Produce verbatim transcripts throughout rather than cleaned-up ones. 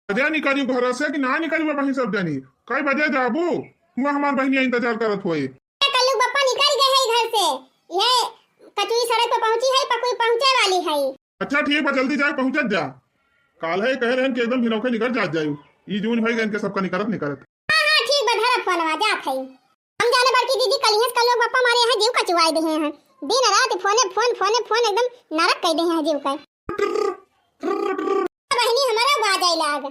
बजे निकरी घरा से कि ना निकरी बहिन सब जनी? कई बजे जाबू? हुआ हमार बहिनिया इंतजार करत होए। कल्लू बप्पा निकल गए हैं घर से। ये कचुई सड़क पे पहुंची है, पकुई पहुंचे वाली है। अच्छा ठीक बा, जल्दी जाए पहुंचत जा। काल है कहे रहन कि एकदम भिनौखे निकल जात जायु। ई जून भई गए इनके सबका निकरत निकरत। हाँ, हाँ, ठीक बा, धरा फोनवा, जात है। हम जाने बड़की दीदी कलिहें से कल्लू बप्पा मारे यहाँ जीव कचुआए देहे हैं। दिन रात फोने फोन, फोने फोन, एकदम नरक कइ देहे हैं जीव का। बहिनी हमारा बाजे लाग।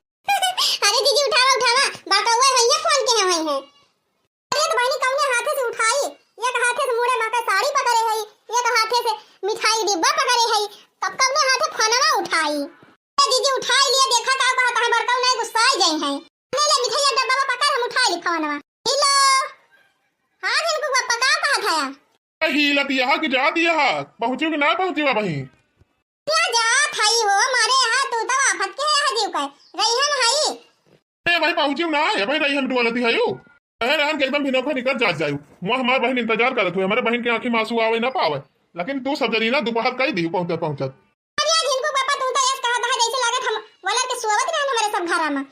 अरे जीजी उठावा, उठावा, बड़कउआ भैया फोन के हैं, वही हैं। अरे तो बहिनी कौने हाथे से उठाई, एक हाथे से मुड़े माँ का साड़ी पकड़े है, एक हाथे से मिठाई डिब्बा पकड़े है, तब कौने हाथे फोनवा उठाई? ए जीजी उठाई लिया, देखा का कहत है, बड़कऊ नहीं गुस्साई गई है। ले ले मिठाई डब्बा पकड़, हम उठाई ली फोनवा। हेलो, हाँ झिनकू बप्पा का कहत है? ही लतिया की जात यहा पहुँचू कि ना पहुँचू बहिन? क्या जात हई हो, मारे यहाँ तू तो आफत के यहाँ जीव का रहीहन हई। ए भाई पहुँचू ना, ए भाई रहीहन टुअलती हयू। कहे रहन के एकदम भिनौखा निकल जात जायू। वहाँ हमार बहिन इंतजार करत हुए, हमारे बहिन के आँखी में आंसू आवे ना पावे। लेकिन तू सब जनी ना दोपहर कई दी पहुँचत पहुँचत। अरे झिनकू बप्पा तू तो ऐस कहत है जैसे लागत हम वलर के सोवत रहन हमारे सब घरा में।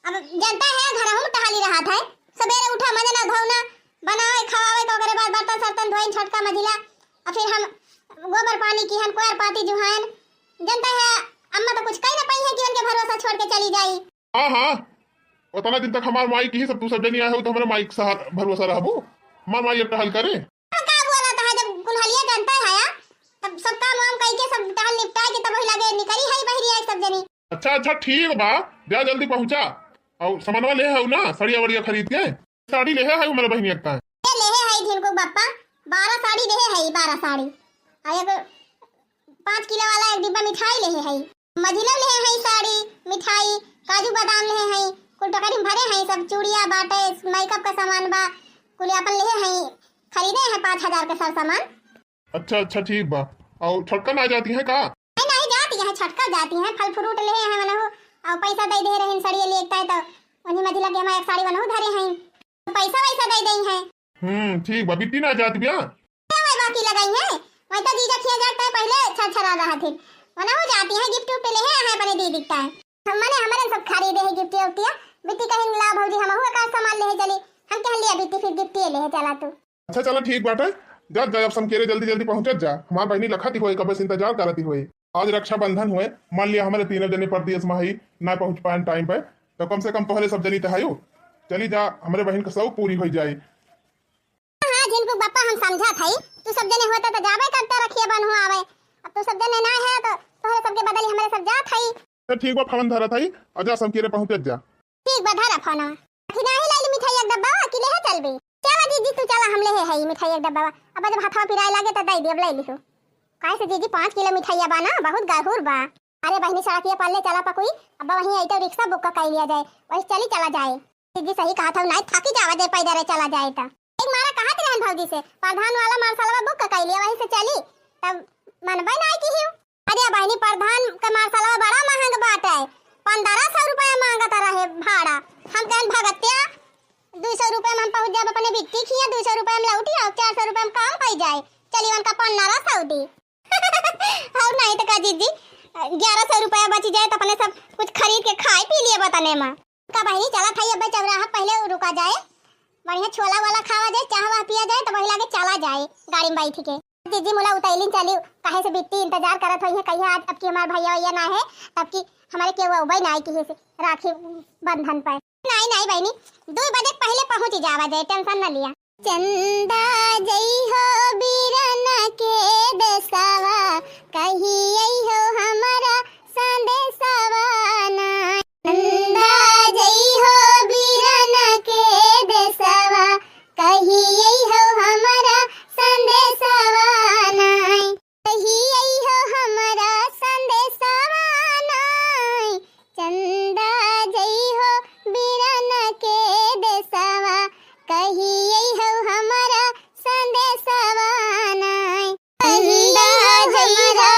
अब जनता है, घरहू में टहली रहत है। सबेरे उठा, मजना धोना, बनावे, खवावे, तो ओकरे बाद बर्तन सर्तन धोइन, छोटका मझिला, और फिर हम गोबर पानी किहन, कोयर पाती जुहायन। जनता है, अम्मा तो कुछ कही ना पाई है कि उनके भरोसा छोड़ के चली जाई। हाँ, हाँ, उतना दिन तक हमार माई की ही सब, तू सब जनी आए हो तो हमारे माई के सहार भरोसा रहबो। हमार माई अब टहल करे। हम का बोला था, जब कुल्हलिया जनता है, तब सब काम वाम कई के, सब टहल निपटा के, तब वही लगे निकली है बहरी आई सब जनी। अच्छा, अच्छा, ठीक बा, जा जल्दी पहुँचा। और सामानवा ले है ना, सड़िया वड़िया खरीद के। साड़ी लेहे है हमारे बहिनिया के ताईं। ये लेहे है झिनकू बप्पा, बारह साड़ी लेहे है, बारह साड़ी। आ एक पाँच किलो वाला एक डिब्बा मिठाई लेहे है। मझिलो लेहे है साड़ी, मिठाई, काजू बादाम लेहे है, कुल टोकरी में भरे है सब, चूड़िया बाटे, मेकअप का सामान बा, कुल अपन लेहे है, खरीदे है पाँच हजार के सब सामान। अच्छा, अच्छा, ठीक बा। और छोटका ना जाती है का? नहीं, नहीं जाती है, छोटका जाती है, फल फ्रूट लेहे है मनहु, और पैसा दे दे रहे हैं, साड़ी ले एकता है तो उन्हीं मझिला के हमारे एक साड़ी मनहु धरे हैं, तो पैसा वैसा दे दे हैं। हम्म, ठीक बा, बिट्टी ना जाती बिया? क्या वही बाकी लगाई है, वही तो जीजा खिया जाता है, पहले छरछरा रहा थे, मनहु जाती है, गिफ्ट उफ्ट लेहे है अपने दीदी का। हम मने हमारे सब खरीदे है गिफ्टिया उफ्टिया, बिट्टी कहीं ला भौजी हमहू का सामान लेहे चली, हम कह लिया बिट्टी फिर गिफ्टिया लेहे चला तू। अच्छा चला ठीक बाटे, जात जा अब समकेरे जल्दी जल्दी पहुँचत जा। हमार बहिनी लखत ही होए, कबे से इंतजार करत ही होए। आज रक्षाबंधन होए, मान लिया हमारे तीनों जने परदेस में हई, ना पहुँच पाएन टाइम पे, तो कम से कम तोहरे सब जनी तहायो चली जा, हमरे बहिन के शौक पूरी होइ जाए। हाँ झिनकू बप्पा हम समझत हई, तू सब जने होता तो जाबे करता रखिए बन हो आवे, अब तू सब जने ना है तो तोहरे सबके बदली हमरे सब जात हई। तो ठीक बा, फोन धरत हई, आ जा समकेरे पहुँचत जा। ठीक बा, धरा फोनवा। अखी नाही लाइल मिठाई एक डब्बा, कि लेहे चलबे? चला जीजी, तू चला, हम लेहे हई मिठाई एक डब्बा। अब जब हथवा पिराए लागे त दई दे, अब ले लिहो। काहे से जीजी, पाँच किलो मिठाइया बा ना, बहुत गरहुर बा। अरे बहिनी, सड़किया पर ले चला पकुई, अब वहीं आई तो रिक्शा बुक कई लिया जाए, वही चली चला जाए। जीजी सही कहत हऊ, नाही थाकी जावा दे पैदल चला जाए त। एक मारा कहत रहन भौजी से, प्रधान वाला मार्शलवा बुक कई लिया, वहीं से चली, तब मनबे नाही किहिउ। अरे बहिनी, प्रधान के मार्शलवा बड़ा महंग बाटे, पन्द्रह सौ रुपया मांगत रहे भाड़ा। हम कहन भगत्या, दुई सौ रुपया में हम पहुँच जाब अपने बिट्टी खिया, दुई सौ रुपया में लौटी आओ, चार सौ रुपया में काम होइ जाए, चली उनका पन्द्रह सौ दी। और नहीं तो का जीजी, ग्यारह सौ रुपया बची जाए तो अपने सब कुछ खरीद के खाए पी लिए बतने में। का बहिनी, चला थाई अब्बे चौराहा पहले रुका जाए, बढ़िया छोला वाला खावा जाए, चाह वाह पिया जाए, तो वही लागे चला जाए गाड़ी में बैठ के। जीजी मुला उतैलिन चली, काहे से बिट्टी इंतजार करत होई है, कहिया आज अब की हमार भैया वैया ना है, तब की हमारे केहू अउबे ना आई किहे से राखी बंधन पर। नहीं, नहीं बहिनी, दो बजे पहले पहुँच जावा जाए, टेंशन न लिया। चंदा जइहो बीरन के देसवा, कही अइहो हमरा संदेसवा ना। चंदा जइहो बीरन के देसवा, कही अइहो हमरा संदेसवा ना। कही अइहो हमरा संदेसवा नाई, चंदा जइहो बीरन के देसवा। कही अइहो हमरा संदेसवा नाई, चंदा जइहो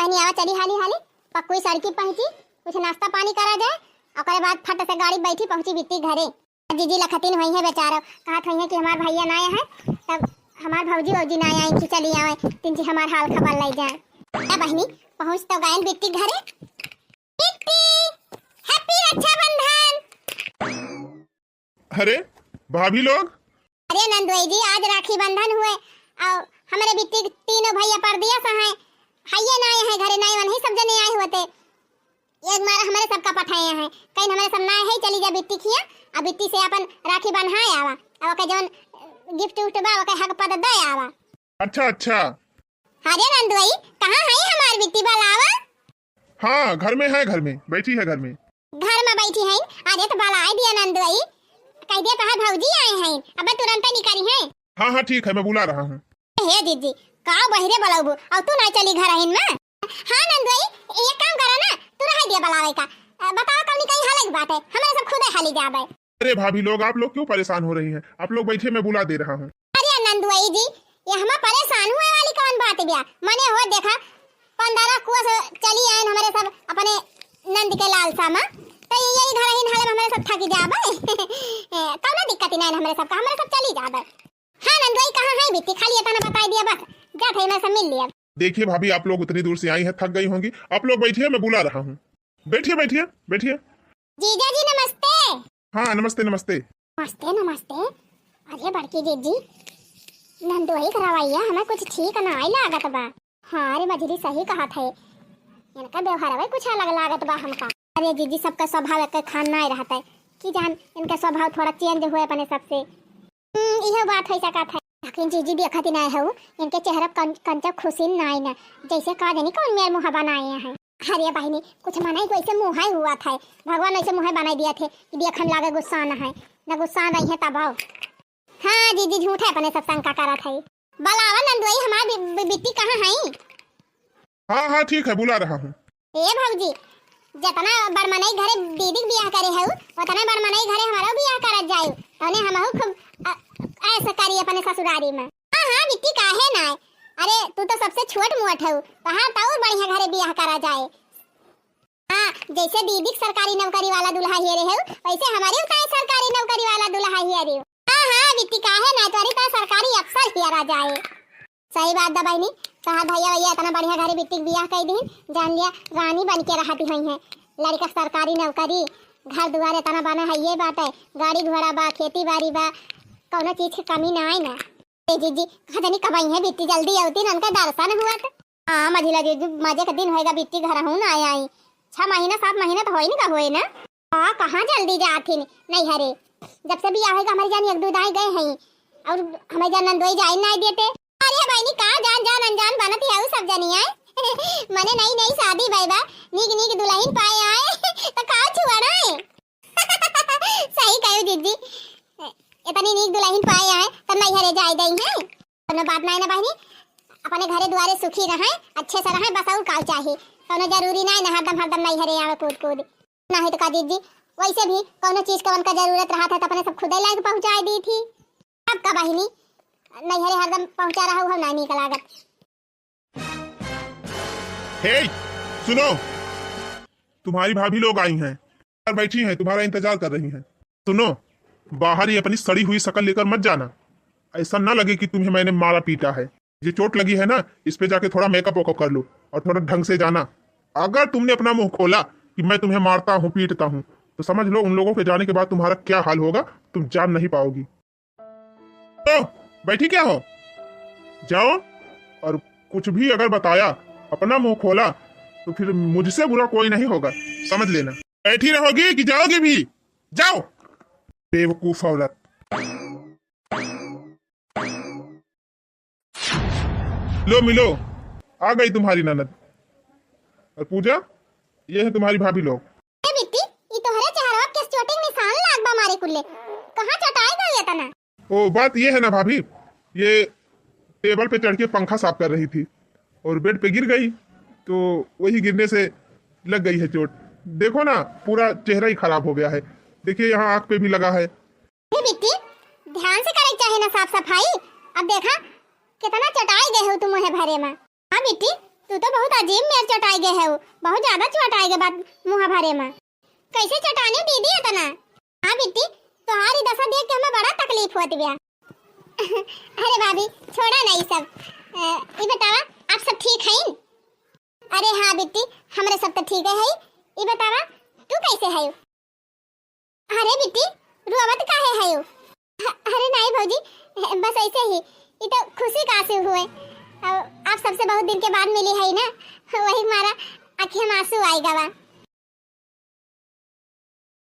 नहीं आवा, चली हाली हाली, पक्की सड़की पहुँची, कुछ नाश्ता पानी करा जाए, ओकरे बाद फट से गाड़ी बैठी पहुँची बिट्टी घरे। जीजी लखतिन होइहैं बेचारो, कहत होइहैं कि हमार भइया ना आए हैं, तब हमार भौजी वौजी ना आई कि चली आवे, तिनची हमार हाल खबर लै जाए। ए बहिनी, पहुँच तो गयन बिट्टी घरे। बिट्टी, happy रक्षाबंधन। अरे भाभी लोग। अरे नंदोई जी, आज राखी बंधन हुए और हमरे बिट्टी के तीनों भइया परदेस हैं, हइये ना आए हैं घरे, ना आए, वनही सब जने आए हुए थे। एक मारा हमरे सबका पठाए हैं, कहीं हमरे सब ना है, चली जा बिट्टी खिया, अब बिट्टी से अपन राखी बन्हाए आवा, अब ओके जौन gift उफ्ट बा ओके हक पद दे आवा। अच्छा अच्छा। अरे नंदुआई, कहाँ है हमार बिट्टी, बलावा? हाँ, घर में है, घर में बैठी है, घर में। घर में बैठी है? अरे तो बलाए दिया नंदुआई, कह दिया तहार भौजी आए हैं, अब तुरंत निकली हैं। हाँ हाँ ठीक है, मैं बुला रहा हूँ। हे जीजी, का बहिरे बलौबू, और तू ना चली घर आइन में? हाँ नंदोई, एक काम करा ना, तू रह दिया बलावे का। अ, बताओ कौनी कहीं हाले की बात है, हमारे सब खुदे हाली जाबे। अरे भाभी लोग, आप लोग क्यों परेशान हो रही हैं? आप लोग बैठिए, मैं बुला दे रहा हूँ। अरे नंदोई जी, ये हमा परेशान हुए वाली कौन बात है बिया? मने हो देखा, पंद्रह कुआ से चली आयन हमारे सब अपने नंद के लालसा मा, तो ये यही घर ही हाले में हमारे सब थकी जाबे। ए, कौनो दिक्कत ही नहीं हमारे सब का, हमारे सब चली जाबे। हाँ नंदोई, कहाँ है बिट्टी? खाली इतना बताई दिया बस, जात है मैं सब मिल लिया। देखिए भाभी, आप लोग उतनी दूर से आई हैं, थक गई होंगी, आप लोग बैठिए, मैं बुला रहा हूँ। बैठिए, बैठिए, बैठिए। जीजा जी नमस्ते। हाँ नमस्ते नमस्ते। नमस्ते नमस्ते। अरे बड़की जीजी, नंदोई के रवैया हमें कुछ ठीक ना आई लागत बा। हाँ रे मझली, सही कहत है, इनका व्यवहार कुछ अलग लागत बा हमका। अरे जीजी, सबका स्वभाव एक खान ना रहता है, कि जान इनका स्वभाव थोड़ा change हुए अपने सबसे। हम्म, इहो बात होइ सकत है। लेकिन जीजी देखत ही नाय हऊ, इनके चेहरा कं-, कंचा खुशी नाय ना, जैसे का जानी कौन मेर मुँह बनाए हैं। अरे बहिनी, कुछ मनई को ऐसे मुँह हुआ था, भगवान ऐसे मुँह बनाई दिया थे कि देखन लागे गुस्सा न है, न गुस्सा नहीं है तब आओ। हाँ जीजी, झूठे अपने सब शंका करत है। बलावा नंदुआई, हमार बि-, बि-, बिट्टी कहाँ है? हाँ हाँ ठीक है, बुला रहा हूँ। ए भौजी, जतना बड़ मनई घरे दीदी के बियाह करे हऊ, ओतने बड़ मनई घरे हमरो बियाह करत जायू, तने हमहू खूब, अ, ऐश करी अपने ससुरारी में। हाँ हाँ बिट्टी, काहे नाय? अरे तू तो सबसे छोट मोट हऊ, तहार तो और बढ़िया घरे बियाह करा जाए। हाँ, जैसे दीदी के सरकारी नौकरी वाला दुल्हा हियरे हऊ, वैसे हमारे उताए सरकारी नौकरी वाला दुल्हा हियरे हऊ। हाँ हाँ बिट्टी, काहे नाय, तोरी तो सरकारी अफसर हियरा जाए। सही बात बा बहिनी, तहार भैया वैया इतना बढ़िया घरे बिट्टी के बियाह कई दीन, जान लिया रानी बन के रहती हुई हैं। लड़का सरकारी नौकरी, घर दुआर इतना बना है ये बात है, गाड़ी घोड़ा बा, खेती बाड़ी बा, कौनो चीज की कमी ना आई ना। ए जीजी, कहा जानी कब आई है बिट्टी, जल्दी आवती ना, उनका दर्शन हुआ तो। हाँ मझिला जीजी, मजे का दिन होएगा, बिट्टी घर हूँ ना आई आई, छह महीना सात महीना तो होई ना का होए ना। हाँ, कहाँ जल्दी जात हिन नैहरे? जब से बियाह होइगा, हमारी जान एक दो दाई गए हैं, और हमारी जान नंदोई जाए ना देते। अरे बहनी, का जान जान अनजान बनत है सब जनी आए। मने नई नई शादी भई बा, नीक नीक दुल्हन पाए आए, तो का छुअना है? सही कहो दीदी, इतनी नीक दुल्हन पाए आए, तो नैहरे जाए दई है। कोनो बात नहीं ना बहनी, अपने घरे दुआरे सुखी रहें, अच्छे से रहें, बस और का चाही। कोनो जरूरी नहीं ना हरदम हरदम नैहरे आवे कूद कूद। नहीं तो का दीदी, वैसे भी कौनो चीज का उनका जरूरत रहा था तो अपने सब खुदे लाके पहुँचाए दी थी। अब का बहिनी, नैहरे हरदम पहुँचा रहा हूँ, ना नीक लागत। हे, सुनो, तुम्हारी भाभी लोग आई हैं, बाहर बैठी हैं, तुम्हारा इंतजार कर रही हैं। सुनो, बाहर ये अपनी सड़ी हुई शक्ल लेकर मत जाना, ऐसा ना लगे कि तुम्हें मैंने मारा पीटा है। ये चोट लगी है ना, इस पे जाके थोड़ा मेकअप वेकअप कर लो और थोड़ा ढंग से जाना। अगर तुमने अपना मुंह खोला कि मैं तुम्हें मारता हूँ, पीटता हूँ, तो समझ लो उन लोगों के जाने के बाद तुम्हारा क्या हाल होगा, तुम जान नहीं पाओगी। तो बैठी क्या हो, जाओ। और कुछ भी अगर बताया, अपना मुंह खोला, तो फिर मुझसे बुरा कोई नहीं होगा, समझ लेना। बैठी रहोगी कि जाओगी भी? जाओ, बेवकूफ औरत। लो मिलो, आ गई तुम्हारी ननद। और पूजा, ये है तुम्हारी भाभी लोग। ए बिट्टी, ई तोहरे चेहरवा के चोटे के निशान लाग बा मारे कुल्ले। कहाँ चटाई गई इतना? ओ, बात ये है ना भाभी, ये टेबल पे चढ़ के पंखा साफ कर रही थी और बेड पे गिर गई, तो वही गिरने से लग गई है चोट। देखो ना, पूरा चेहरा ही खराब हो गया है। देखिए, यहाँ आँख पे भी लगा है। हे बिट्टी, ध्यान से करे के चाहे ना साफ सफाई। अब देखा, कितना चटाई गए हो तुम मुँहे भरे में। हाँ बिट्टी, तू तो बहुत अजीब मेर चटाई गए है, बहुत ज्यादा चटाई गए बात मुँह भरे मा। कैसे चटानी दीदी इतना? हाँ बिट्टी, तोहारी दशा देख के हमें बड़ा तकलीफ होत बा। अरे भाभी, छोड़ा ना ई सब। अ, ई बतावा, आप सब ठीक हैं? अरे हाँ बिट्टी, हमरे सब तो ठीक है। ई बतावा, तू कैसे है? अरे बिट्टी, रोवत काहे है? अरे नहीं भौजी, बस ऐसे ही, ई तो खुशी का आंसू हुए। अब आप सबसे बहुत दिन के बाद मिली है ना, वही मारा आँखिया मा आंसू आइ गवा।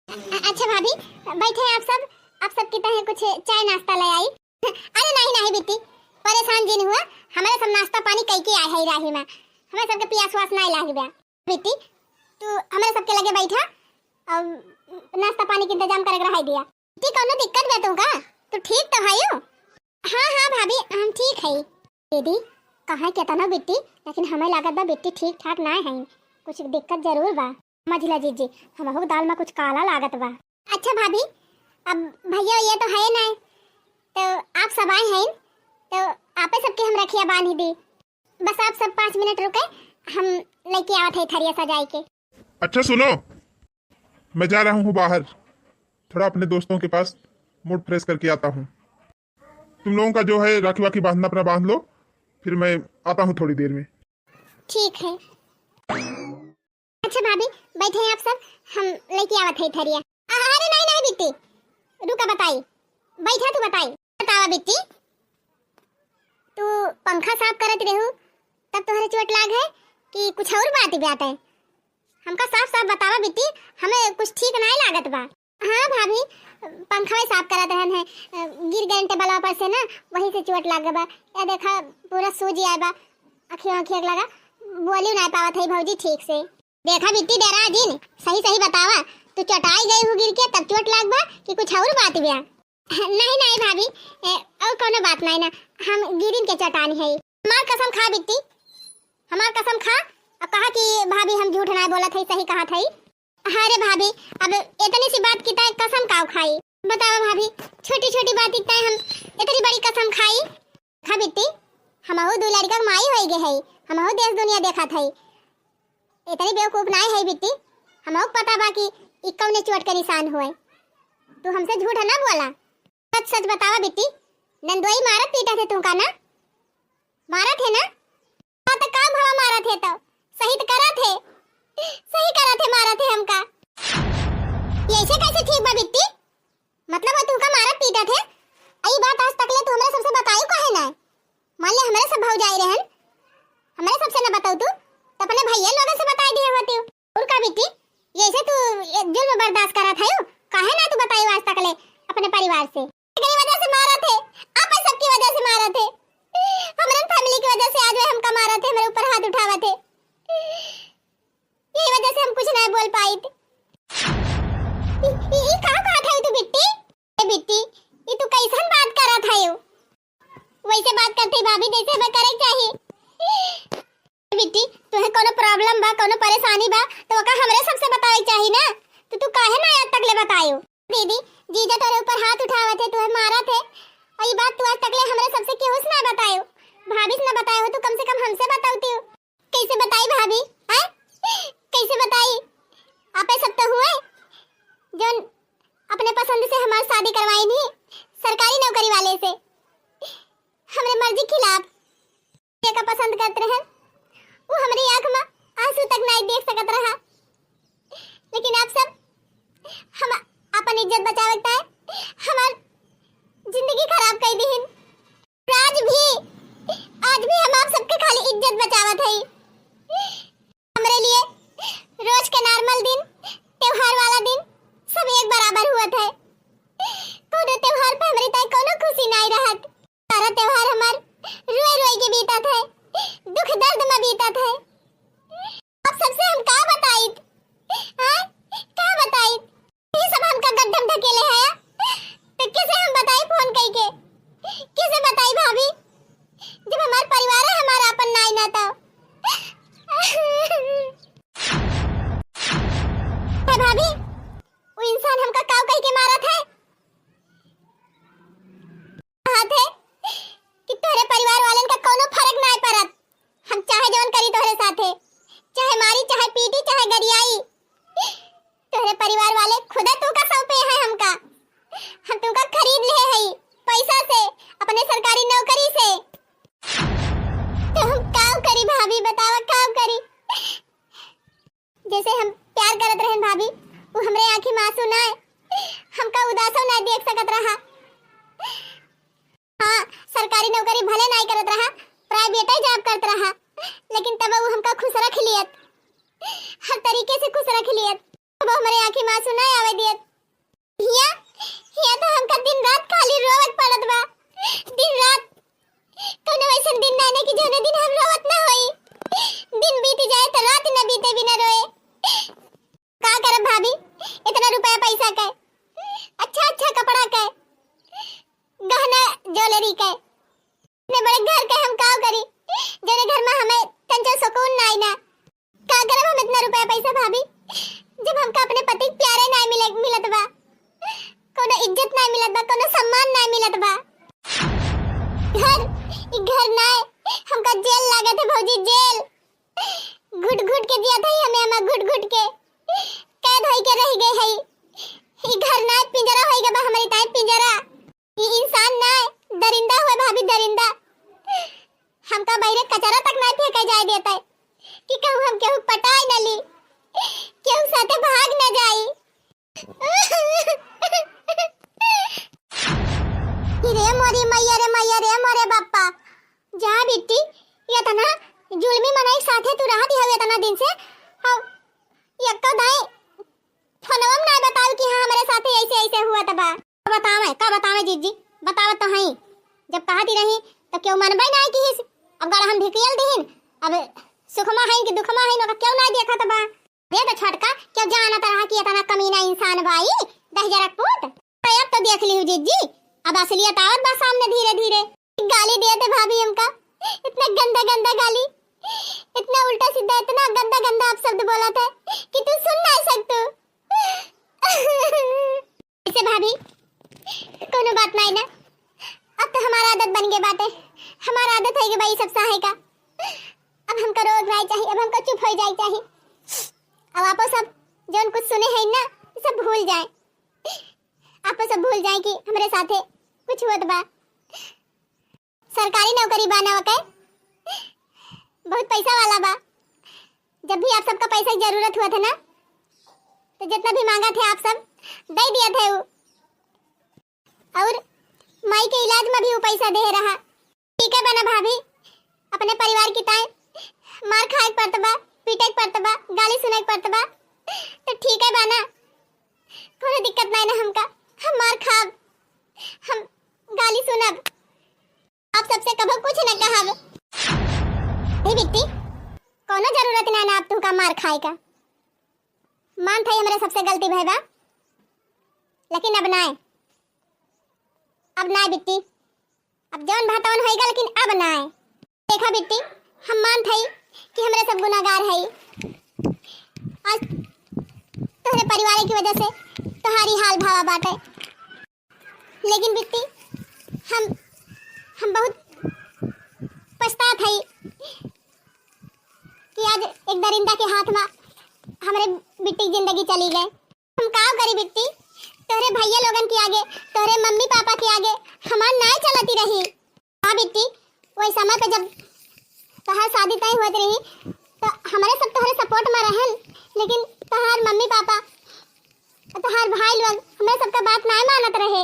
अ-, अच्छा भाभी, बैठे आप सब, आप सबके तहे कुछ चाय नाश्ता ले आई। अरे नहीं, नहीं बिट्टी, परेशान जिन हुआ, हमरे सब नाश्ता पानी कई के आए है राही मा, हमरे सबके पियास वास नहीं लाग बा। बिट्टी, तू हमरे सबके लगे बैठा और नाश्ता पानी के इंतजाम करे के रहाई दिया। बिट्टी, कौनो दिक्कत बा तुमका? तू ठीक तो हयू? हाँ, हाँ भाभी, हम ठीक है। दीदी, कहाँ केतना बिट्टी, लेकिन हमें लागत बा बिट्टी ठीक ठाक ना है, कुछ दिक्कत जरूर बा। मझिला जीजी, हमहू के दाल मा कुछ काला लागत बा। अच्छा भाभी, अब भैया ये तो है ना, तो आप सब आए हैं, तो आपे सबके हम रखिया बांधी दी। बस आप सब पाँच मिनट रुके, हम लेके आवत है थरिया सजाई के। अच्छा सुनो, मैं जा रहा हूँ बाहर, थोड़ा अपने दोस्तों के पास मूड फ्रेश करके आता हूँ। तुम लोगों का जो है राखी वाखी बांधना अपना बांध लो, फिर मैं आता हूँ थोड़ी देर में। ठीक है। अच्छा भाभी, बैठे हैं आप सब, हम लेके आवत है थरिया। अ-, अरे नहीं, नहीं बिट्टी, रुका बताई, बैठा तू बताई। बतावा बिट्टी, तू पंखा साफ करत रहू, तब तोहरे चोट लाग है कि कुछ और बात, बात है? हमका साफ साफ बतावा बिट्टी, हमें कुछ ठीक नहीं लागत बा। हाँ भाभी, पंखा साफ करत रहन है, गिर गए टेबलवा पर से ना, वही से चोट लाग बा। या देखा, पूरा सूज आए बा, अखियों अखियों लगा, बोली नहीं पावत है भौजी ठीक से। देखा बिट्टी, डरा जिन, सही सही बतावा, तू चटाई गई हो गिर के तब चोट लाग बा कि कुछ और बात बा? नहीं, नहीं भाभी, ए, और कोनो बात नहीं ना, हम गिरिन के चटानी है। हमार कसम खा बिट्टी, हमार कसम खा, अब कहा कि भाभी हम झूठ नहीं बोलत है, सही कहत है। अरे भाभी, अब इतनी सी बात की तय कसम काव खाई? बतावा भाभी, छोटी छोटी बात की तय हम इतनी बड़ी कसम खाई? खा बिट्टी, हमहू दू लड़का के माई होई गए है, हमहू देश दुनिया देखत है। इतनी बेवकूफ नाई है बिट्टी, हमहू के पता बा कि ई कौने चोट के निशान हुए। तू हमसे झूठ ना बोला, सच सच बतावा बिट्टी, नंदोई मारत पीटत है तुमका ना? मारत है ना? हाँ तो का भवा मारत है तो? सही तो करत है, सही करत है, मारत है हमका। ये ऐसे कैसे ठीक बा बिट्टी? मतलब वो तुमका मारत पीटत है? ई बात आज तक ले तू हमरे सबसे बताई काहे ना? मान ले हमरे सब भौजाई रहन, हमरे सबसे न बताऊ तू, तो अपने भैया लोगन से बताई दिए होती। और का बिट्टी, ये ऐसे तू ये जुल्म बर्दाश्त करत है, काहे ना तू बताई आज तक ले अपने परिवार से? एकरे वजह से मारत है, आप सबकी वजह से मारत है, हमरन फैमिली की वजह से आज वे हमका मारत है, हमरे ऊपर हाथ उठावत है। यही वजह से हम कुछ नहीं बोल पाइत। ई, ई, ई का कहत है तू बिट्टी? ए बिट्टी, ई तू कैसन बात करत है? वैसे बात करते भाभी जैसे हमें करे के चाहिए। बिट्टी, तुहे कोनो problem बा, कोनो परेशानी बा, तो ओका हमरे सबसे बतावे के चाही ना। तो तू काहे ना आज तक ले बतायो? दीदी, जीजा तोरे ऊपर हाथ उठावत है, तुहे मारत है, और ये बात तू आज तक ले हमरे सबसे केहू से ना बतायो, भाभी से ना बतायो, तू कम से कम हमसे बतावती हो। कैसे बताई भाभी, हैं? कैसे बताई? आपे सब तो हुए, जौन अपने पसंद से हमार शादी करवाई नहीं सरकारी नौकरी वाले से, हमरे मर्जी खिलाफ। जेका पसंद करत रहन, वो हमरी आँख में आंसू तक नाई देख सकत रहा। लेकिन आप सब हम अपन इज्जत बचावे के ताई हमार जिंदगी खराब कर दीहिन। आज भी, आज भी हम आप सबके खाली इज्जत बचावत हई। हमरे लिए रोज के normal दिन, त्योहार वाला दिन सब एक बराबर हुअत है। कोनो त्योहार पे हमरी ताई कोनो खुशी नाई रहत। सारा त्योहार हमार रोए रोए के बीतत है, दुख दर्द में बीतत है। आप सबसे हम का बताइत? हाँ? का बताइत? ये सब हमका गड्ढे में ढकेले है, तो कैसे हम बताई फोन कई के? कैसे बताई भाभी? जब हमार परिवार है हमारा अपन नाई ना तो। है भाभी, वो इंसान हमका काव कह के मारत है? कहत है कि तोहरे परिवार वालन का कोनो फर्क नाई पड़त, हम चाहे जवन करी तोहरे साथ। मारी चाहे पीटी चाहे गरियाई, तोहरे परिवार वाले खुदा तुमका सौंपे हैं हमका। हम तुमका खरीद ले हई पैसा से, अपने सरकारी नौकरी से। तो हम काव करी भाभी, बतावा काव करी? जैसे हम प्यार करत रहन भाभी, वो हमरे आँखी में आंसू ना आए, हमका उदासो ना देख सकत रहा। हाँ, सरकारी नौकरी भले नाई करत रहा, प्राइवेटे जॉब करत रहा, लेकिन तब वो हमका खुश रख लियत, हर तरीके से खुश रख लियत। अब हमरे आँखी में आंसू ना आवे दियत। हिया, हिया तो हमका दिन रात खाली रोवत पड़त बा, दिन रात। कौनो ऐसन दिन ना आने की जौने दिन हम रोवत ना होई। दिन बीत जाए तो रात न बीते बिना रोए। का करब भाभी, इतना रुपया पैसा के, अच्छा अच्छा कपड़ा के, गहना ज्वेलरी के, इतने बड़े घर के हम काव करी, जौने घर में हमें तंचो सुकून ना आई ना। का करब हम इतना रुपया पैसा भाभी, जब हमका अपने पति के प्यारे ना मिले, मिलत बा, कोनो इज्जत ना मिलत बा, कोनो सम्मान ना मिलत बा। घर, ई घर ना, हमका जेल लागत है भौजी, जेल। घुट घुट के जियत है हमें, हमें घुट घुट के कैद होई के रह गए है। ई घर ना, पिंजरा होई गबा हमारी ताई, पिंजरा। ई इंसान ना, दरिंदा हुए भाभी, दरिंदा। हमका बहिरे कचरा तक ना फेंके जाए देते कि कहूँ हम केहू पटाए न ली, केहू साथे भाग न जाई। रे मोरी मैया रे मैया रे मोरे बप्पा, जा बिट्टी, इतना जुल्मी मनई साथे तू रहत हवे इतना दिन से, अब यक्को दाई फोनवा में ना बताऊ कि हाँ, हमरे साथे ऐसे ऐसे हुआ त बा। का बतावे, का बतावे जीजी, बतावत तो हई। जब कहती रही तो केहू मनबे ना किहिस। अब गड़हन भिकियल दिहिन, अब सुखमा हईन कि दुखमा हईन, ओका केहू ना देखत बा। दे तो छोटका, केहू जानत रहा कि इतना कमीना इंसान बा ई, दहिजरा पूत। अरे अब तो देख लिहू जीजी, अब असलियत आवत बा सामने धीरे धीरे। गाली देत है भाभी हमका, इतना गंदा गंदा गाली, इतना उल्टा सीधा, इतना गंदा गंदा अपशब्द बोलत है कि तू सुन ना सकतू। ऐसे भाभी, कोनो बात नाई ना, अब तो हमार आदत बन गए बाटे, हमार आदत है कि भाई सब सहे का। अब हमका रोक ना चाहिए, अब हमका चुप हो जाए चाहिए। अब आपो सब जौन कुछ सुने हैं ना, सब भूल जाए, आपो सब भूल जाए कि हमरे साथे कुछ हुआ बा। सरकारी नौकरी बा ना ओके, बहुत पैसा वाला बा। जब भी आप सबका पैसा की जरूरत हुआ था ना, तो जितना भी मांगा थे आप सब दे दिया थे वो। और माई के इलाज में भी वो पैसा दे रहा। ठीक है बना भाभी, अपने परिवार की ताई मार खाए के पड़त बा, पीटे के पड़त बा, गाली सुने के पड़त बा, तो ठीक है बना, कोनो दिक्कत नहीं ना हमका। हम मार खाब, हम गाली सुनब, आप सबसे कबो कुछ न कहब। हे बिट्टी, कोनो जरूरत ना ना अब तुमका मार खाए का। मान था हमरे सबसे गलती भय बा, लेकिन अब नाय, अब नाय बिट्टी, अब जौन भा तौन होइगा, लेकिन अब नाय। देखा बिट्टी, हम मान थई कि हमरे सब गुनागार हई। आज तोहरे परिवार की वजह से तोहारी हाल भावा बाटे। लेकिन बिट्टी, हम, हम बहुत पछतात हई कि आज एक दरिंदा के हाथ में हमरे बिट्टी की जिंदगी चली गए। हम का करी बिट्टी, तोहरे भैया लोगन के आगे, तोहरे मम्मी पापा के आगे हमार नाय चलती रही। हाँ बिट्टी, वही समय पे जब तोहार शादी तय होत रही, तो हमरे सब तोहरे सपोर्ट में रहन, लेकिन तोहार मम्मी पापा, तोहार भाई लोग हमरे सबका बात नाय मानत रहे।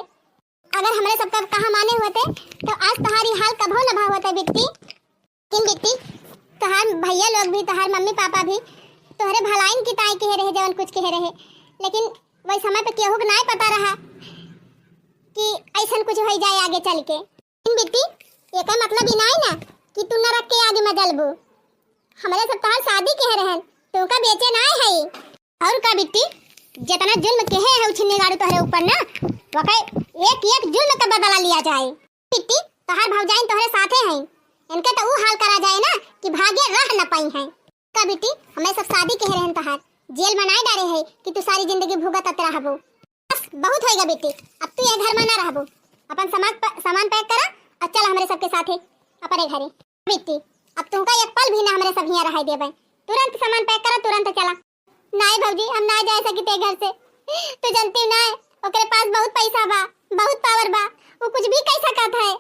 अगर हमरे सबका कहा माने होते, तो आज तोहारी हाल कभो न भा होते बिट्टी। लेकिन बिट्टी, तोहार भैया लोग भी, तोहार मम्मी पापा भी तोहरे भलाइन की ताई कहे रहे, जवन कुछ कहे रहे, लेकिन वही समय पे केहू के नाय पता रहा कि ऐसन कुछ हो जाए आगे चल के। लेकिन बिट्टी, एकर मतलब ई नाय ना कि तू नरक के आगे में जलबू। हमरे सब तोहार शादी कहे रहन, तुमका बेचे नाय है। और का बिट्टी, जितना जुल्म कहे है उछिन्नी गाड़ू तोहरे ऊपर ना, वके एक एक जुल्म का बदला लिया जाए। बिट्टी, तोहार भौजाइन तोहरे साथे हैं, इनके तो ऊ हाल करा जाए ना कि भागे रह न पाई हैं। का बिट्टी, हमें सब शादी कहे रहन तोहार, जेल में नाय डारे है कि तू सारी जिंदगी भुगतत रहबू। बस बहुत होइगा बिट्टी, अब तू ये घर में ना रहबू, अपन सामान प-, सामान पैक करा और चल हमरे सबके साथे अपने घरे। बिट्टी, अब तुमका एक पल भी ना हमरे सब हियाँ रहाई देबे। तुरंत सामान pack करा, तुरंत चला। नाय भौजी, हम ना जाए सकित है घर से। तू जनती नाय, ओकरे पास बहुत पैसा बा, बहुत power बा, वो कुछ भी कह सकत है।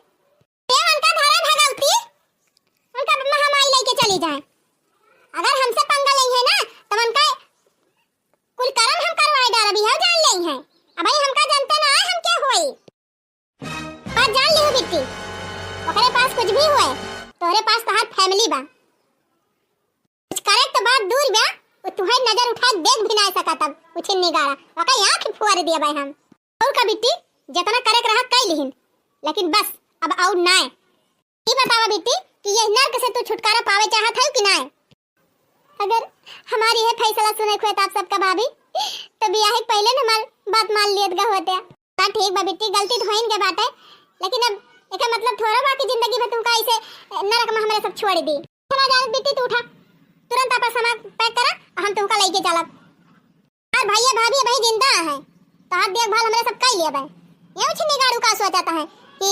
ते उनका धरे भगवती, उनका महामाई लेके चली जाए। अगर हमसे पंगा लेइहैं ना, तो उनका कुल करम हम करवाए डारब, यह जान लेइहैं। अबही हमका जनते ना आए, हम क्या होई। बात जान लिहू बिट्टी, ओकरे पास कुछ भी होए, तोहरे पास तोहार family बा। कुछ करे तो बात दूर बा, वो तुहैं नजर उठाए देख भी ना सकत अब, उछिन्नी गाड़ा, ओकर आँख फोड़ दिया भाई हम। और का बिट्टी, जितना करे के रहा कई लिहिन, लेकिन बस अब और नाय। ई बतावा बिट्टी कि ये नर्क से तू छुटकारा पावे चाहत है कि नाय? अगर हमारी ये फैसला सुने के हुए तो आप सबका भाभी, तो बियाह के पहले न हमार बात मान लियत गा होते। हाँ ठीक बा बिट्टी, गलती तो होइन के बात है, लेकिन अब एकर मतलब थोड़ा बा कि जिंदगी भर तुमका ऐसे नरक में हमरे सब छोड़ दी। चला जा बिट्टी, तू उठा, तुरंत आपन सामान pack करा और हम तुमका लेके चलब। और भैया भाभी अबही जिंदा है, तोहार देखभाल हमरे सब कई लेबे। ये उछिन्नी गाड़ू का सोचत है कि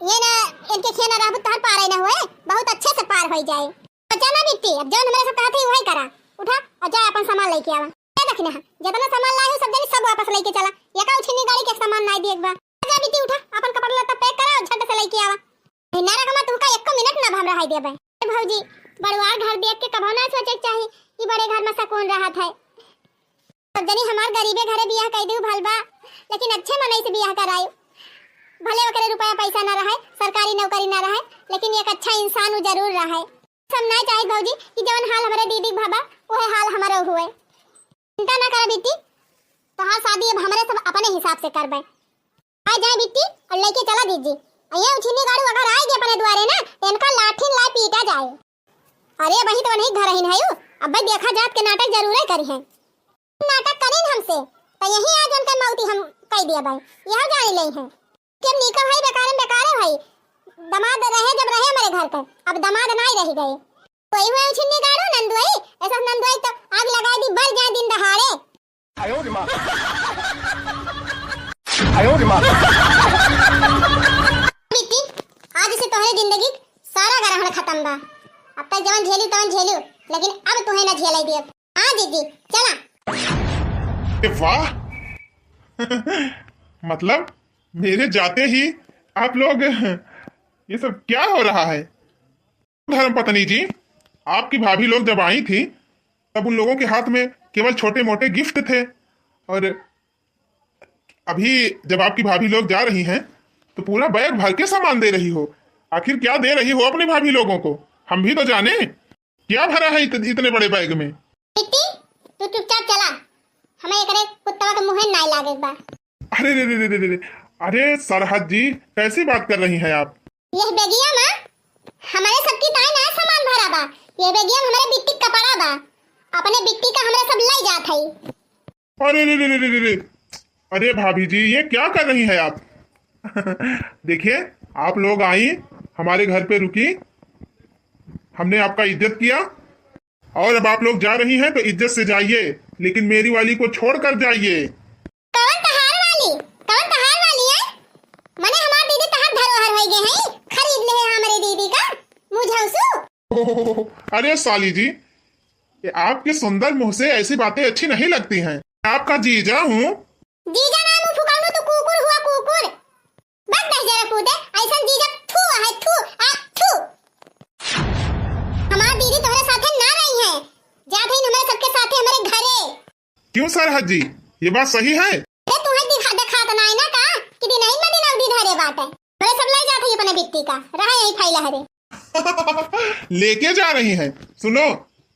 ये ना, इनके खिया ना रहबू, तोहार पार ही ना होए, बहुत अच्छे से पार होई जाए। बच्चा ना बिट्टी, अब जौन हमरे सब कहत है वही करा, उठा और जा अपन सामान लेके आवा। ये देखी ना, जितना सामान लाए हो सब जनी सब वापस लेके चला, ये का उछिन्नी गाड़ी के सामान ना दिए बा। जा बिट्टी उठा, अपन कपड़ा लत्ता pack करा और झट से लेके आवा। नरक में तुमका एको मिनट ना हम रहाई देबे। ए भौजी, बड़ुआर घर देख के कभो ना सोचे के चाही कि बड़े घर में सुकून रहत है। सब जनी हमार गरीबे घरे बियाह कई दिउ भल बा, लेकिन अच्छे मनई से बियाह कराई। भले ओकरे रुपया पैसा ना रहे, सरकारी नौकरी ना रहे, लेकिन एक अच्छा इंसान उ जरूर रहे। हम ना चाहित भौजी कि जवन हाल हमरे दीदी के भा बा, वह हाल हमरो हुए। चिंता ना कर बिट्टी, तोहार शादी अब हमरे सब अपने हिसाब से करबे। आ जाए बिट्टी और लेके चला दीजिए। और ये उछिन्नी गाड़ू अगर आएगी अपने द्वारे ना, तो इनका लाठी लाई पीटा जाए। अरे वही तो वही घर ही है, अब भाई देखा जात के नाटक जरूर करी है। नाटक करीन हमसे, तो यही आज उनका मौती हम कह दिया भाई, यह जान ले हैं। कि अब नीका भाई बेकारे में बेकारे भाई, दामाद रहे जब रहे हमारे घर पर, अब दामाद ना ही रह गए। कोई हुए उछिन्नी गाड़ू नंदुआई, ऐसा नंदुआई तो आग लगा दी, बल जाए दिन दहाड़े। बिट्टी, आज से तोहरे जिंदगी सारा ग्रहण खत्म बा। अब तक जवन झेली तवन झेलू, लेकिन अब तुहे ना झेले दिए। हाँ जीजी, चला। ए वाह। मतलब मेरे जाते ही आप लोग, ये सब क्या हो रहा है? धर्म पत्नी जी, आपकी भाभी लोग जब आई थी, तब उन लोगों के हाथ में केवल छोटे मोटे गिफ्ट थे, और अभी जब आपकी भाभी लोग जा रही हैं, तो पूरा बैग भर के सामान दे रही हो। आखिर क्या दे रही हो अपनी भाभी लोगों को, हम भी तो जाने। क्या भरा है इत-, इतने बड़े बैग में? बिट्टी, तू चुपचाप चला, हमें एकरे कुत्तवा के मुँहे नाई लागे बा। अरे रे रे रे रे रे, अरे सरहद जी, कैसी बात कर रही हैं आप? यह बेगिया मा हमरे सबकी ताई ना सामान भरा बा। यह बेगिया मा हमरे बिट्टी के कपड़ा बा। अपने बिट्टी का हमरे सब लई जात हई। अरे रे रे रे रे रे रे, अरे भाभी जी, ये क्या कर रही हैं आप? देखिए, आप लोग आई, हमारे घर पे रुकी, हमने आपका इज्जत किया, और अब आप लोग जा रही हैं तो इज्जत से जाइए, लेकिन मेरी वाली को छोड़कर जाइए। कौन तहार वाली? कौन तहार वाली है? मने हमार दीदी तहार धरोहर होई गए हैं, खरीद ले हैं हमरे दीदी का मुझौसू। अरे साली जी, ये आपके सुंदर मुंह से ऐसी बातें अच्छी नहीं लगती हैं। आपका जीजा हूँ। जीजा ना मुंह फुकाउनु तू कुकुर हुआ कुकुर। बस दस जरा कूदे, ऐसन जीजा थू है, थू, आ, थू। हमार दीदी तोहरे साथे ना रही है, जात हई हमरे सबके साथे हमरे घरे। क्यों सरहद जी, ये बात सही है? अरे तुम्हें दिखा, दिखात ना है ना का कि दिन ही में दिन अवधि धरे बाटे। हमरे सब ले जात हई अपने बिट्टी का, रहे यही फैला हरे। लेके जा रही हैं। सुनो,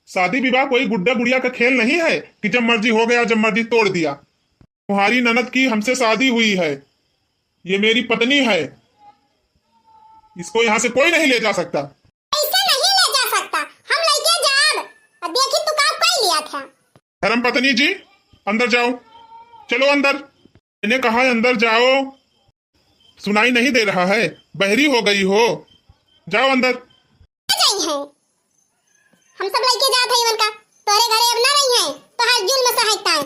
शादी विवाह कोई गुड्डा गुड़िया का खेल नहीं है कि जब मर्जी हो गया, जब मर्जी तोड़ दिया। तुम्हारी ननद की हमसे शादी हुई है, ये मेरी पत्नी है, इसको यहाँ से कोई नहीं ले जा सकता। ऐसे नहीं ले जा सकता, हम लेके जाब। अब देखी तू का कई लिया था। धर्म पत्नी जी, अंदर जाओ, चलो अंदर, मैंने कहा है अंदर जाओ। सुनाई नहीं दे रहा है, बहरी हो गई हो? जाओ अंदर। आ जाई हैं। हम सब लइके जात हई इवन का। तोहरे घरे अब ना रही हैं, तोहार जुल्म सहायता है।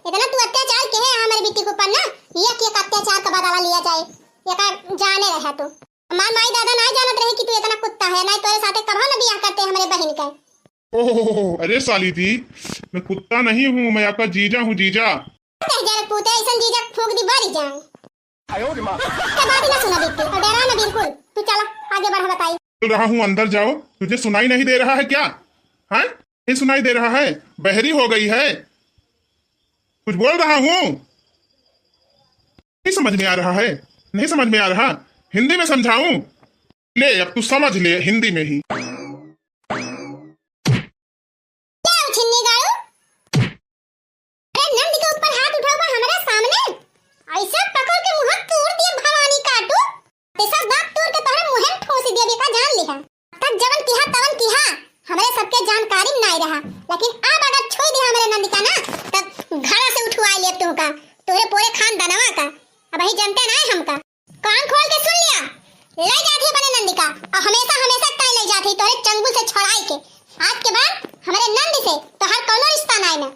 इतना तू अत्याचार के है हमारे बेटी के ऊपर ना, ये कि एक अत्याचार का बदला लिया जाए, ये का जाने रहा तू। हमार माई दादा ना जानत रहे कि तू इतना कुत्ता है, ना तोरे साथे कभो ना बियाह करते हमारे बहन के। ओह, अरे साली जी, मैं कुत्ता नहीं हूँ, मैं आपका जीजा हूँ, जीजा। कह जा रे पूते, ऐसन जीजा फूंक दी बारी जाए। आयो रे माँ। तो बात ही ना सुना बिट्टू, और डरा ना बिल्कुल। तू चला, आगे बढ़ा बताई। बोल रहा हूँ, अंदर जाओ, तुझे सुनाई नहीं दे रहा है क्या? हैं? नहीं सुनाई दे रहा है? बहरी हो गई है? कुछ बोल रहा हूँ, नहीं समझ में आ रहा है? नहीं समझ में आ रहा? हिंदी में समझाऊं? ले, अब तू समझ ले हिंदी में ही। क्या उछिन्नी गाड़ू? अरे नंद के ऊपर हाथ उठावा हमारे सामने? ऐसा पकड़ के मुंह तोड़ दिए भवानी काटू। ते सब बात तोड़ के तोहरे मुंह में ठोस दिए बेटा, जान लिहा। तब जवन किहा तवन किहा, हमरे सबके जानकारी में नाई रहा, लेकिन अब अगर छुई दिहा हमरे नंद का ना, तब घड़ा से उठवाई लेब तुहका, तोहरे पूरे खानदानवा का। अबही जनते नाई हमका। कान खोल के सुन लिया, ले जात ही अपने नंद का, और हमेशा हमेशा तय ले जात ही तोहरे चंगुल से छोड़ाई के। आज के बाद हमरे नंद से तोहार कौनो रिश्ता नाई ना,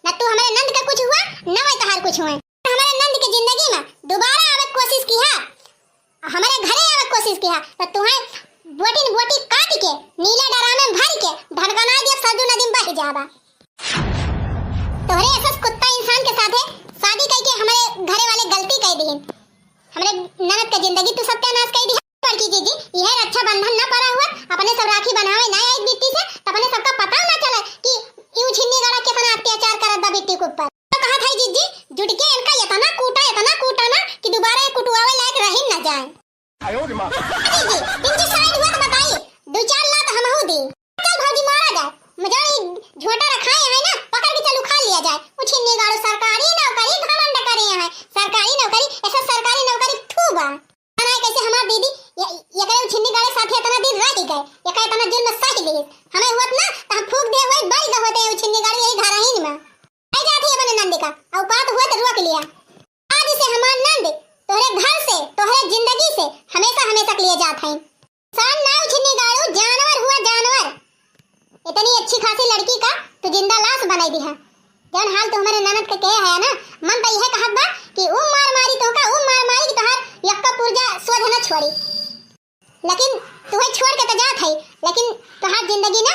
न तू हमरे नंद का कुछ हुआ, न वह तोहार कुछ हुआ। हमरे नंद के जिंदगी में दोबारा आवे के कोशिश किहा, हमरे घरे आवे के कोशिश किहा, तो तुहें बोटी न बोटी काट के नीला ड्राम में भर के ढनकना दिया, सरजू नदी में बह जाबा। तोहरे ऐसा कुत्ता इंसान के साथे शादी कई के हमरे घरे वाले गलती कई दिहिन। हमरे ननद का जिंदगी तू सत्यानाश कई दिहा। बड़की जीजी, यह रक्षाबंधन न पड़ा हुआ, अपने सब राखी बंधावे ना आई बिट्टी से, तो अपने सबका पता ना चले कि यू छिन्नी गाड़ा कितना अत्याचार करत बा बिट्टी के ऊपर। तो कहा था जीजी, जुट के इनका इतना कूटा, इतना कूटा ना कि दोबारा ये कुटुआवे लायक रही न जाए। आयो रे माँ। जीजी, इनकी साइड हुआ तो बताइए, दो चार लात हमहू दी। चल भौजी मारा जाए, मजा ये झोंटा रखाए है ना, पकड़ के चल उखाड़ लिया जाए। वो छिन्नी गाड़ू सरकारी नौकरी घमंड करे हैं, सरकारी नौकरी, ऐसा सरकारी नौकरी थू बा। ना कैसे हमार दीदी, ये, ये करे वो छिन्नी गाड़े साथे इतना दिन रह गए, ये करे इतना जुल्म सह ली, हमें हुआ ना तो हम फूंक दे हुए बल गए होते हैं वो छिन्नी गाड़े यही घर ही में। आई जाती है अपने नंद का, औकात हुआ तो रोक लिया। आज से हमार नंद तोहरे घर से, तोहरे जिंदगी से हमेशा, हमेशा के लिए जात हैं। इंसान ना उछिन्नी गाड़ू, जानवर हुआ जानवर। इतनी अच्छी खासी लड़की का तू जिंदा लाश बनाई दिहा। जौन हाल तू हमारे ननद के कहे है ना, मन तो यह कहत बा कि ऊ मार मारी तोहका, ऊ मार मारी कि तोहार यक्का पुर्जा सोझ न छोड़ी। लेकिन तुहे छोड़ के तो जात है, लेकिन तोहार जिंदगी ना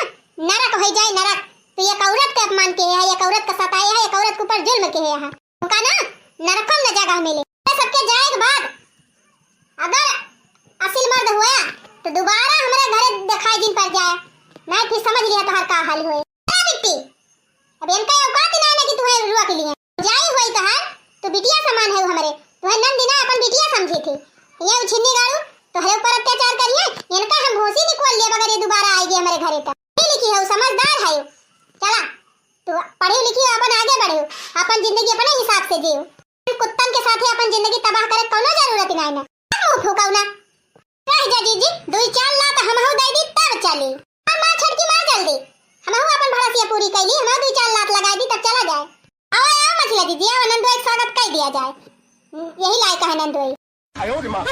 नरक हो जाए, नरक। तू एक औरत के अपमान किहे है, एक औरत का सताए है, एक औरत के ऊपर जुल्म किहे है। उनका ना नरकम न जगह मिले। ये सबके जाए के बाद अगर असिल मर्द हुआ तो दोबारा हमारे घरे दिखाई दिन पड़ जाए, नहीं फिर समझ लिया तोहर का हाल हुए। अरे बिट्टी, अब इनका औकात ना है कि तुहे रोक लिए। जाई हुई तोहर, तू बिटिया समान है हमारे, तुहे नंद ना अपन बिटिया समझी थी। ये उछिन्नी गाड़ू तोहरे ऊपर अत्याचार करिए, इनका हम भूसी निकोल लेब अगर ये दोबारा आएगी हमारे घरे तक। ये लिखी है, समझदार है। चला, तू पढ़ी लिखी हो, अपन आगे बढ़े हो, अपन जिंदगी अपने हिसाब से जियो। कुत्तन के साथे अपन जिंदगी तबाह करे कौनो जरूरत ही नहीं ना। मुंह फूकाऊ ना। रह जा जीजी, दुई चार लात हमहू दे दी तब चली। और माँ छोटकी माँ जल्दी, हमहू अपन भड़सिया पूरी कैली, हमहू दुई चार लात लगाई दी तब चला जाए। आओ आओ मछली जीजी, आओ नंदोई के स्वागत कर दिया जाए। यही लायक है नंदोई। आयो रे माँ।